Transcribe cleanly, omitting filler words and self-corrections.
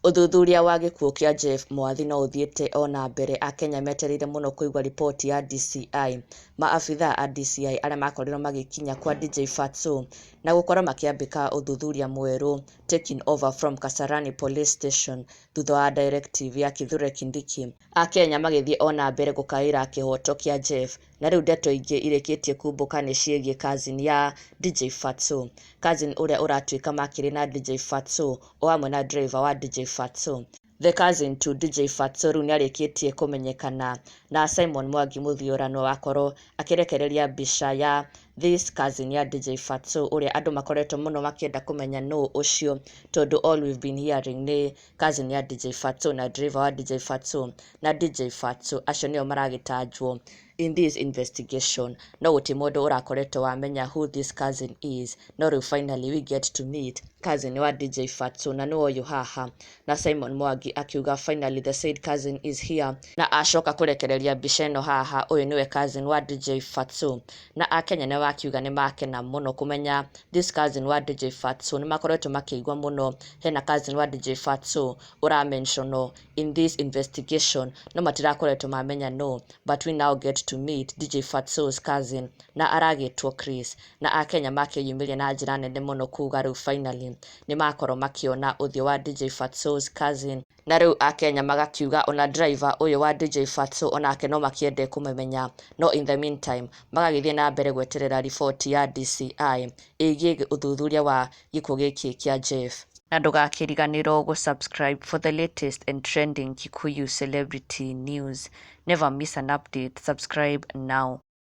Ũthuthuria wa gĩkuũ kĩa Jeff Mwathi no ũthiĩte o na mbere. Akenya metereire mũno kũigua riboti ya DCI. Maabithaa a DCI arĩa makorirwo magĩkinya kwa DJ Fatxo na gũkorwo makĩambĩka ũthuthuria mwerũ, taking over from Kasarani Police Station thutha wa directive ya Kithure Kindiki. Akenya magĩthiĩ o na mbere gũkaĩra kĩhoto kĩa Jeff, na rĩu ndeto ingĩ irĩkĩtie kumbũka nĩ ciĩgiĩ cousin ya DJ Fatxo, cousin ũrĩa ũratuĩka makĩrĩ na DJ Fatxo o hamwe na driver wa DJ Fatxo. The cousin to DJ Fatxo rĩu nĩarĩkĩtie kũmenyekana, na Simon Mwangi Mũthiũrano wakorwo akĩrekereria mbica ya this cousin ya DJ Fatxo, ũrĩa andũ makoretwo mũno makĩenda kũmenya nũ ũcio, tondũ all we've been hearing nĩ cousin ya DJ Fatxo na driver wa DJ Fatxo na DJ Fatxo, acio nĩo maragĩtanjwo in this investigation, no gũtirĩ mũndũ ũrakoretwo wamenya who this cousin is. No rĩu finally we get to meet cousin wa DJ Fatxo, na nĩwe ũyũ haha. Na Simon Mwangi akiuga finally the said cousin is here, na acoka kũrekereria mbica ĩno haha. Ũyũ nĩwe cousin wa DJ Fatxo, na Akenya nĩ wakiuga nĩ makena mũno kũmenya this cousin wa DJ Fatxo. Nĩ makoretwo makĩigua mũno hena cousin wa DJ Fatxo ũramentionwo in this investigation, no matirakoretwo mamenya no, but we now get to meet DJ Fatxo's cousin, na aragĩtwo Chris. Na Akenya makĩyumĩria na njĩra nene mũno kuga rĩu finally nĩ makorwo makĩona ũthiũ wa DJ Fatxo's cousin. Na rĩu Akenya magakiuga ona driver ũyũ wa DJ Fatxo onake no makĩende kũmũmenya, no in the meantime magagĩthiĩ na mbere gweterera riboti ya DCI ĩgiĩ ũthuthuria wa gĩkuũ gĩkĩ kĩa Jeff. Na ndũgakĩriganĩrwo gũ-subscribe for the latest and trending Kikuyu celebrity news. Never miss an update. Subscribe now.